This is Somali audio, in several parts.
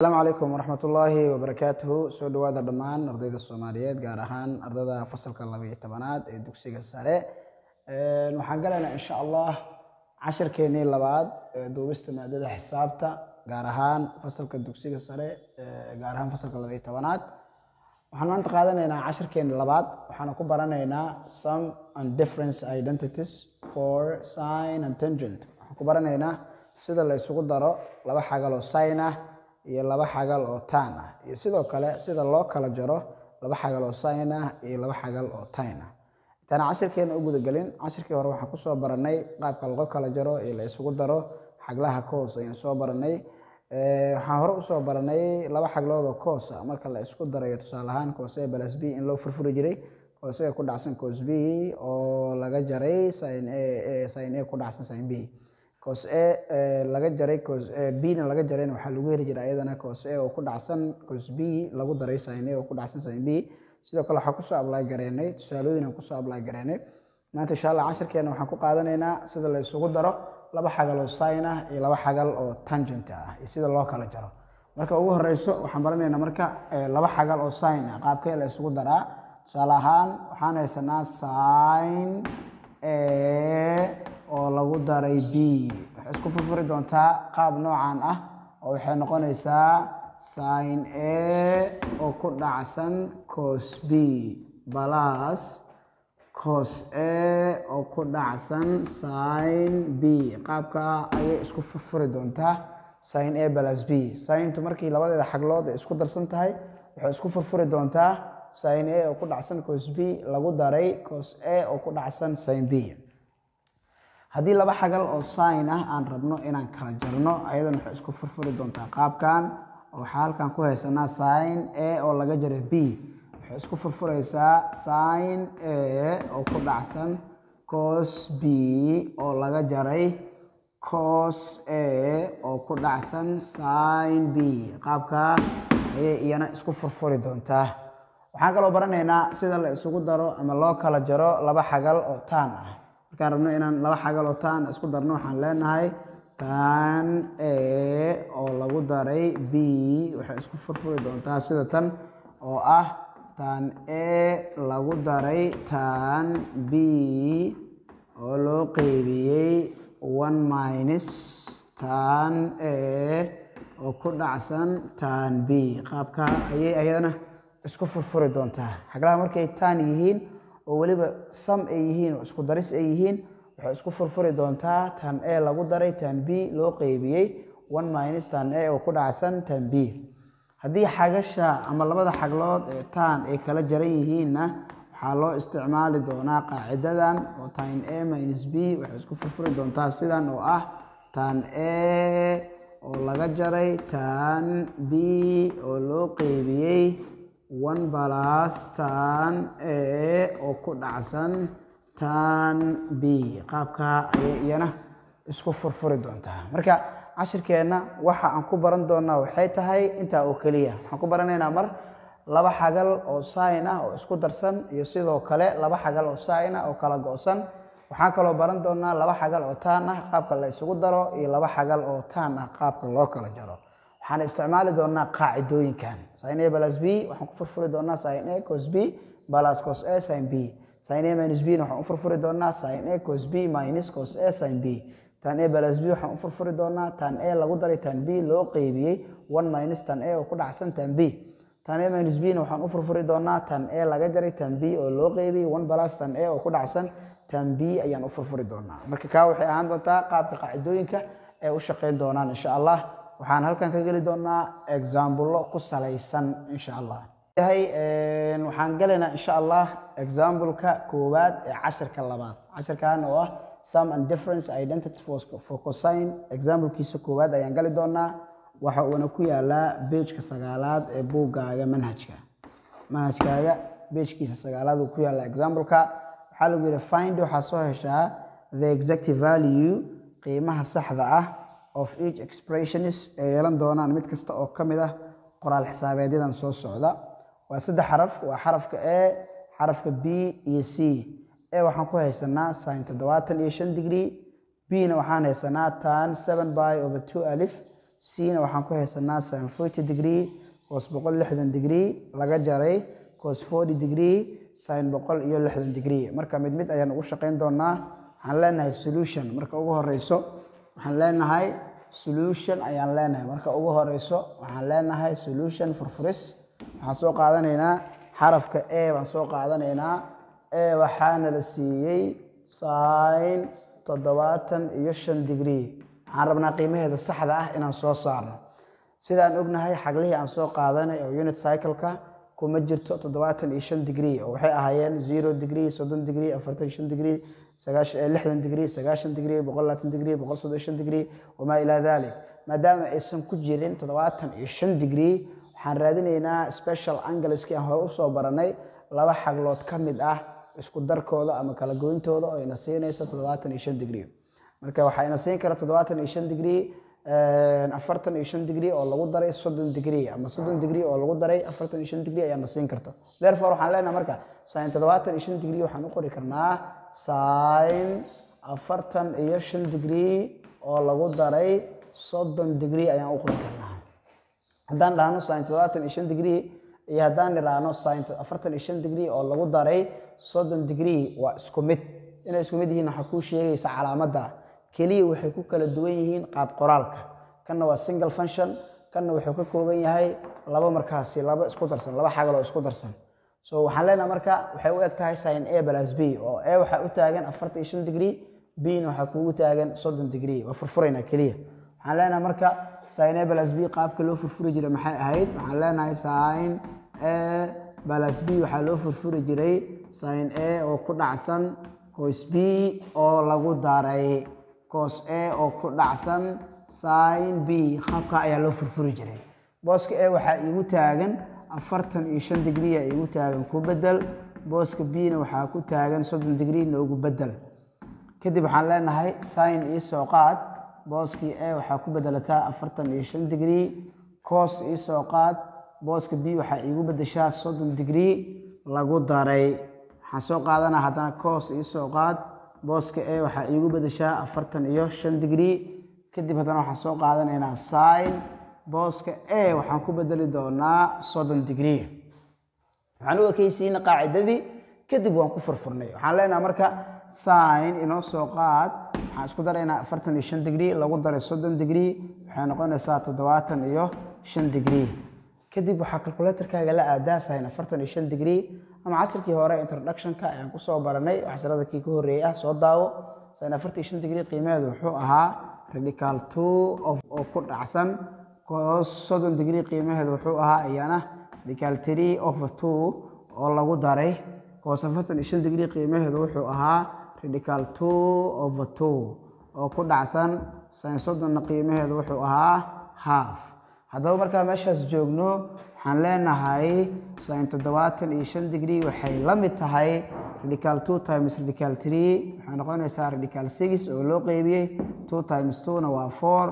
Asalaamu calaykum waraxmatullaahi wabarakaatuhu. Soo dhawaada dhammaan ardayda Soomaaliyeed, gaar ahaan ardada fasalka 12aad ee dugsiga sare. Waxaan galaynaa, insha Allah, cashirkeenii labaad ee duubista maadada xisaabta, gaar ahaan fasalka dugsiga sare, gaar ahaan fasalka 12aad. Waxaan maanta qaadanaynaa cashirkeeni labaad, waxaana ku baranaynaa sum and difference identities for sine and tangent. Waxaan ku baranaynaa sida la isugu daro laba xagal oo sin ah iyo laba xagal oo tan ah, iyo sidoo kale sida loo kala jaro laba xagal oo sin ah iyo laba xagal oo tan ah. Intaan cashirkeena u gudagelin, cashirkii hore waxaan kusoo baranay qaabka loo kala jaro iyo la isugu daro xaglaha cos ayaan soo baranay. Waxaan hore usoo baranay laba xaglood oo cos ah marka la isku darayo, tusaale ahaan cos A plus B, in loo furfuri jiray cos A ku dhacsan cos B oo laga jaray sin A, sin A ku dhacsan sin B. Cos A laga jaray cos B na laga jarayna waxaa lagu heli jiray ayadana cos A oo ku dhacsan cos B lagu daray sin A oo ku dhacsan sin B. Sidoo kale waxaan kusoo apply gareynay tusaalooyin aan kusoo apply gareynay. Maanta, insha Allah, cashirkeena waxaan ku qaadanaynaa sida la isugu daro laba xagal oo sin ah iyo laba xagal oo tangent ah iyo sida loo kala jaro. Marka ugu horeyso waxaan baranaynaa marka laba xagal oo sin ah qaabkee la isugu daraa. Tusaale ahaan, waxaan haysanaa sin A oo lagu daray B. Waxay isku furfuri doontaa qaab noocan ah, oo waxay noqonaysaa sin A oo ku dhacsan cos B plus cos A oo ku dhacsan sin B. Qaabka ayay isku furfuri doontaa sin A plus B. Sintu markii labadeeda xaglood ay isku darsan tahay, waxay isku furfuri doontaa sin A oo ku dhacsan cos B lagu daray cos A oo ku dhacsan sin B. Haddii laba xagal oo sin ah aan rabno inaan kala jarno, ayadana waxay isku furfuri doontaa qaabkan, oo waxaa halkan ku haysanaa sin A oo laga jaray B. Waxay isku furfureysaa sin A oo ku dhacsan cos B oo laga jaray cos A oo ku dhacsan sin B. Qaabkaa ayay iyana isku furfuri doontaa. Waxaan kaloo baranaynaa sida la isugu daro ama loo kala jaro laba xagal oo tan ah. Markaan rabno inaan laba xagal oo tan isku darno, waxaan leenahay tan A oo lagu daray B waxay isku furfuri doontaa sida tan, oo ah tan A lagu daray tan B oo loo qeybiyey one minus tan A oo ku dhacsan tan B. Qaabka ayay ayadana isku furfuri doontaa. Xaglaha markay tan yihiin oo weliba sum ay yihiin oo isku daris ay yihiin, waxay isku furfuri doontaa tan A lagu daray tan B loo qeybiyey one minus tan A oo ku dhacsan tan B. Haddii xagasha ama labada xaglood ee tan ay kala jaran yihiinna, waxaa loo isticmaali doonaa qaacidadan, oo tan A minus B waxay isku furfuri doontaa sidan, oo ah tan A oo laga jaray tan B oo loo qeybiyey one plus tan A oo ku dhacsan tan B. Qaabkaa ayay iyana isku furfuri doontaa. Marka cashirkeenna waxa aan ku baran doonaa waxay tahay intaa oo keliya. Waxaan ku baranaynaa mar laba xagal oo sin ah oo isku darsan, iyo sidoo kale laba xagal oo sin ah oo kala go'san. Waxaan kaloo baran doonaa laba xagal oo tan ah qaabka la isugu daro, iyo laba xagal oo tan ah qaabka loo kala jaro. Waxaan isticmaali doonaa qaacidooyinkan. Sin A plus B waxaan ku furfuri doonaa sin A cos B plus cos A sin B. Sin A minus B na waxaan u furfuri doonaa sin A cos B minus cos A sin B. Tan A plus B waxaan u furfuri doonaa tan A lagu daray tan B loo qeybiyey one minus tan A oo ku dhacsan tan B. Tan A minus B na waxaan u furfuri doonaa tan A laga jaray tan B oo loo qeybiyey one plus tan A oo ku dhacsan tan B ayaan u furfuri doonaa. Marka kaa waxay ahaan doontaa qaabka qaacidooyinka ay u shaqeyn doonaan, insha Allah. Waxaan halkan ka geli doonaa example ku salaysan, insha Allah. Yahay, waxaan galaynaa, insha Allah, example-ka koowaad ee cashirka labaad. Cashirkan oo ah sum and difference identity for cosine, example-kiisa koowaad ayaan gali doonaa. Waxa uuna ku yaalaa page-ka 9aad ee buuggaaga manhajka. Manhajkaaga page-kiisa 9aad uu ku yaallaa example-ka. Waxaa lagu yidhi: find, waxaa soo heshaa, the exact value, qiimaha saxda ah, of each expressions, ee yeelan doonaan mid kasta oo ka mid ah qoraal xisaabeedyadan soo socda. Waa saddex xaraf, waa xarafka A, xarafka B iyo C. A waxaan ku haysanaa sin 75 degree, B na waxaan haysanaa tan 7 pi over 12. C-na waxaan ku haysanaa sin 40 degree cos 160 degree laga jaray cos 40 degree sin 160 degree. Marka mid mid ayaan ugu shaqayn doonaa. Waxaan leenahay solution. Marka ugu horeyso waxaan leenahay solution ayaan leenahay. Marka ugu horeyso waxaan leenahay solution, furfuris. Waxaan soo qaadanaynaa xarafka A baan soo qaadanaynaa. A waxaana la siiyey sin 75 degree. Waxaan rabnaa qiimaheeda saxda ah inaan soo saarno. Sidaan ognahay, xaglihii aan soo qaadanay oo unit circle-ka kuma jirto 75 degree, oo waxay ahaayeen 0 degree, 30 degree, 45 degree, 60 degree, 90 degree, 120 degree, 135 degree wamaa ilaa dalik. Maadaama aysan ku jirin 75 degree, waxaan raadinaynaa special angleski aan hore usoo baranay, laba xaglood ka mid ah isku darkooda ama kala goyntooda oo ina siinayso 75 degree. Marka waxaa ina siin kara 75 degree 45 degree oo lagu daray 30 degree ama 30 degree oo lagu daray 45 degree ayaa na siin karta. Therefore, waxaan leenahay marka sin 75 degree waxaan u qori karnaa sin 45 degree oo lagu daray 30 degree ayaan u qori karnaa. Haddaan dhahno sin 75 degree iyo haddaan nidhaahno sin 45 degree oo lagu daray 30 degree, waa isku mid. Inay isku mid yihiin waxaa kuu sheegaysa calaamadda keliya. Waxay ku kala duwan yihiin qaab qoraalka. Kanna waa single function, kanna wuxuu ka kooban yahay laba, markaasi laba isku darsan, laba xagal oo isku darsan. So waxaan leenahay marka waxay u eg tahay sin A plus B, oo A waxaa u taagan 45 degree, B na waxaa kugu taagan 30 degree. Waa furfuraynaa keliya. Waxaan leenahay marka sin A plus B qaabka loo furfuri jiray maxay ahayd? Waxaan leenahay sin A plus B waxaa loo furfuri jiray sin A oo ku dhacsan cos B oo lagu daray cos A oo ku dhacsan sin B. Qaabka ayaa loo furfuri jiray. Booska A waxaa iigu taagan 45 degree iigu taagan, ku bedel. Booska B na waxaa ku taagan 30 degree, noogu bedel. Kadib waxaan leenahay sin ii soo qaad, booskii A waxaa ku bedelataa 45 degree. Cos ii soo qaad, booska B waxaa iigu bedeshaa 30 degree lagu daray. Waxaan soo qaadanaa haddana cos ii soo qaad, booska A waxaa iigu bedeshaa 45 degree. Kadib haddana waxaan soo qaadanaynaa sin, booska A waxaan ku bedeli doonaa 30 degree. Waxaan u ekeysiinay qaacidadii, kadib waan ku furfurnay. Waxaan leenahay marka sin inoo soo qaad, waxaan isku daraynaa 45 degree lagu daray 30 degree, waxay noqonaysaa 75 degree. Kadib waxaa calculatorkaaga la aadaa sin 45 degree, ama casharkii hore introductionka ayaan kusoo baranay, casharada kii ka horreeyay ah soo daawo. Sin 45 degree qiimaheedu wuxuu ahaa radical two of oo ku dhacsan cos 30 degree qiimaheedu wuxuu ahaa iyana radical three over two oo lagu daray cos 45 degree qiimaheedu wuxuu ahaa radical two over two oo ku dhacsan sin 30-na qiimaheedu wuxuu ahaa half. Haddaba markaa meeshaas joogno, waxaan leenahay sin 75 degree waxay la mid tahay radical two times radical three, waxay noqonaysaa radical six oo loo qeybiyey two times two-na waa four,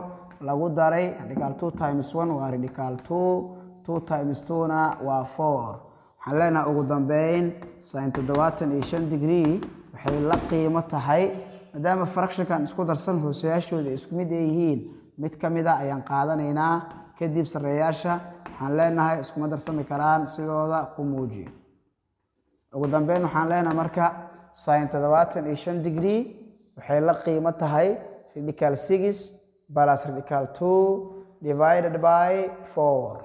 lagu daray radical two times one waa radical two, two times two-na waa four. Waxaan leenahay ugu dambeyn sin 75 degree waxay la qiimo tahay, maadaama fractionkan isku darsan hooseyaashooda isku mid ay yihiin, mid ka mid a ayaan qaadanaynaa. Kadib sareeyaasha waxaan leenahay iskuma darsami karaan, sidooda ku muuji. Ugu dambeyn waxaan leenahay marka sin 75 degree waxay la qiimo tahay radical six plus radical two divided by four.